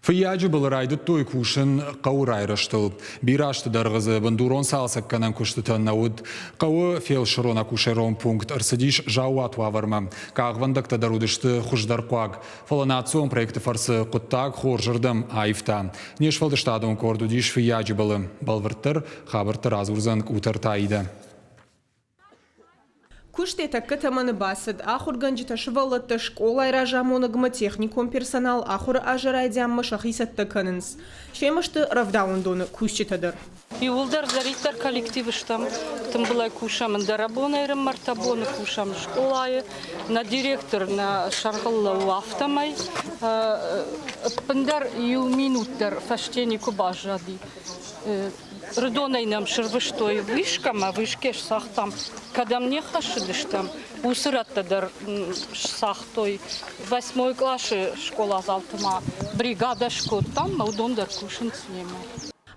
Фыййаджы былы райдыдтой кусын хъӕуы райрӕзтыл. Бирӕ азты дӕргъы дзы бындурон цалцӕггӕнӕн куыстытӕ нӕ уыд. Хъӕуы фелсырон-акушерон пункт ӕрцыдис заууат уавӕрмӕ. Къахвӕндӕгтӕ дӕр уыдысты хуыздӕр хъуаг. Фӕлӕ национ проекты фӕрцы хъуыддаг хорзырдӕм аивта. Не сфӕлдыстадон къорд уыдис Фыййаджы былы. Бӕлвырддӕр хабӕрттӕ радзурдзӕн Къутӕрты Аидӕ. Куыст йӕ тӕккӕ тӕмӕны бацыд. Ахуыргӕнджытӕ, сывӕллӕттӕ, скъолайы разамонӕгмӕ техникон персонал ахуыры азы райдианмӕ сӕхи цӕттӕ кӕнынц. Семӕ сты рӕвдауӕндоны кусджытӕ дӕр. Иууылдӕр зӕриддӕр коллектив стӕм, тымбылӕй кусӕм ӕндӕрӕбонӕй ӕртӕ боны кусӕм скъолайы. Нӕ директор нӕ сӕргъыл лӕууы, афтӕмӕй ӕппындӕр иу минут дӕр фӕсте никуы баззади. Рыдонӕй нӕм сырвыстой вышкӕмӕ, вышкӕ сцагътам. Кӕдӕм не ххӕссыдыстӕм, уыцы рӕттӕ дӕр сцагътой. Восьмой къласы скъоладзауты ма бригадӕ скодтам, ӕмӕ уыдон дӕр кусынц немӕ.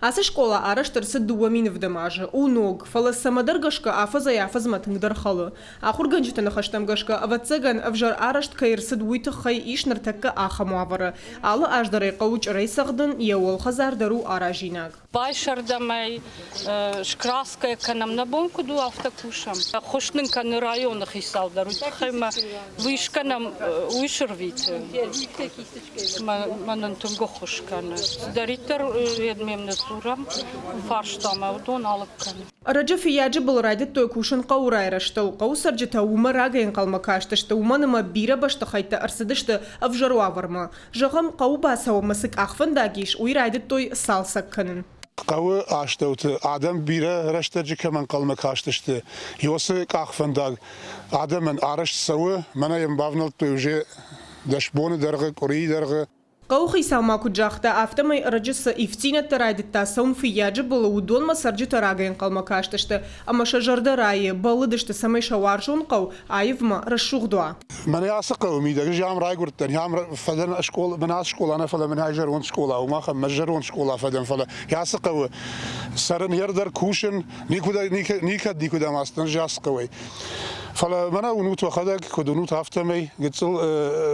Ацы скъола арӕзт ӕрцыд 2007 азы. У ног, фӕлӕ цӕмӕдӕр гӕсгӕ афӕдзӕй-афӕдзмӕ тынгдӕр хӕлы. Ахуыргӕнджыты ныхӕстӕм гӕсгӕ, ӕвӕццӕгӕн, ӕвзӕр арӕзт кӕй ӕрцыд, уый тыххӕй ис ныртӕккӕ ахӕм уавӕры. Алы аз дӕр ӕй хъӕуы чъырӕй цӕгъдын, йӕ уӕлхӕдзар дӕр у аразинаг. Байсӕрдӕм ӕй, скраскӕ кӕнӕм, нӕ бон куыд у, афтӕ кусӕм. Ӕххуыс нын кӕны районы хицау дӕр, уый тыххӕй ма уый скӕнӕм, уый сырвиты. Мӕ нын тынг ӕххуыс кӕны. Цыдӕриддӕр ведмем ныдздзурӕм фарстамӕ, уыдон алыг кӕны. Ӕрӕджы Фыййаджы был райдыдтой кусын хъӕуы райрӕзтыл. Хъӕуы цӕрджытӕ уымӕ рагӕй ӕнхъӕлмӕ кастысты, уымӕн ӕмӕ бирӕ бӕстыхӕйттӕ ӕрцыдысты ӕвзӕр уавӕрмӕ. Зӕгъӕм, хъӕуы бацӕуӕнмӕ цы къахвӕндаг ис, уый райдыдтой цалцӕг кӕнын. Хъӕуы астӕуты адӕм бирӕ рӕстӕджы кӕм ӕнхъӕлмӕ кастысты, уыцы къахвӕндаг адӕмӕн арӕзт цӕуы, мӕнӕ йӕм бавнӕлдтой уже 10 боны дӕргъы, къуырийы дӕргъы. Хъӕуыхицау ма куыд загъта, афтӕмӕй ӕрӕджы цы ивддзинӕдтӕ райдыдта цӕуын Фыййаджы былы, уыдонмӕ цӕрджытӕ рагӕй ӕнхъӕлмӕ кастысты ӕмӕ сӕ зӕрдӕ райы, бӕллыдысты, цӕмӕй сӕ уарзон хъӕу аивмӕ рӕсугъд уа. Мӕнӕ ацы хъӕуы мидӕг ӕз ам райгуырдтӕн, ам фӕдӕн скъола, мӕнӕ ацы скъола нӕ, фӕлӕ мӕнӕ зӕронд скъола у, мах мӕ зӕронд скъола фӕдӕн, фӕлӕ ацы хъӕуы цӕрын дӕр кусын, никӕд никуыдӕм ацыдтӕн ӕз ацы хъӕуӕй. Фӕлӕ мӕнӕ уынут уӕхӕдӕг, куыд уынут, афтӕмӕй гыццыл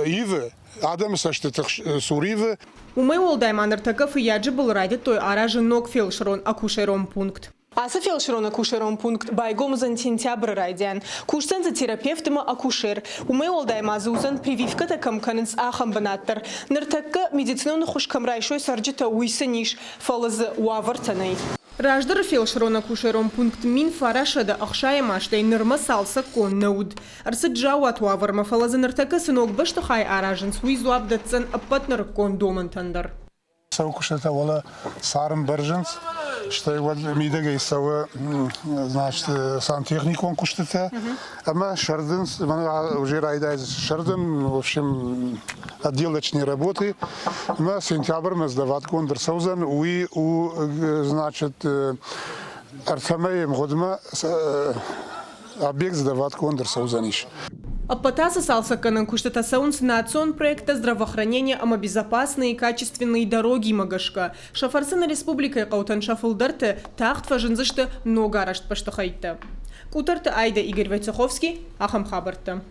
ивы адӕмы цӕстыты цур ивы. Уымӕй уӕлдай ма ныртӕккӕ Фыййаджы был райдыдтой аразын ног фелсырон-акушерон пункт. Ацы фелсырон-акушерон пункт байгом уыдзӕн сентябры райдиан. Кусдзӕн дзы терапевт ӕмӕ акушер. Уымӕй уӕлдай ма дзы уыдзӕн, прививкӕтӕ кӕм кӕнынц, ахӕм бынат дӕр. Ныртӕккӕ медицинон ӕххуыс кӕм райсой цӕрджытӕ, уый сын ис, фӕлӕ дзы уавӕртӕ нӕй. Раздӕры фелсырон-акушерон пункт 1960 азтӕй нырмӕ цалцӕггонд нӕ уыд. Ӕрцыд заууат уавӕрмӕ, фӕлӕ дзы ныртӕккӕ цы ног бӕстыхай аразынц, уый дзуапп дӕтдзӕн ӕппӕт нырыккон домӕнтӕн дӕр. Цӕуы куыстытӕ уӕлӕ царм бӕрзынц, стӕй уӕд мидӕгӕй цӕуы значит, сантехникон куыстытӕ ӕмӕ сӕрдынц, уже райдайдзысты сӕрдын, в общем, отделочные работы. Ӕмӕ сентябрмӕ сдаватгонд ӕрцӕудзӕн, уый у, значит, ӕртӕ мӕйы мгъуыдмӕ Объект сдаватгонд ӕрцӕудзӕнис. Ӕппӕт ацы цалцӕггӕнӕн куыстытӕ цӕуынц национ проекттӕ «Здравоохранение ӕмӕ безопасные и качественные дороги»-мӕ гӕсгӕ. Сӕ фӕрцы нӕ республикӕйы хъӕутӕн сӕ фылдӕрты тагъд фӕзындзысты ногарӕзт бӕстыхӕйттӕ. Къутӕрты Айдӕ, Игорь Войцеховский, ахӕм хабӕрттӕ.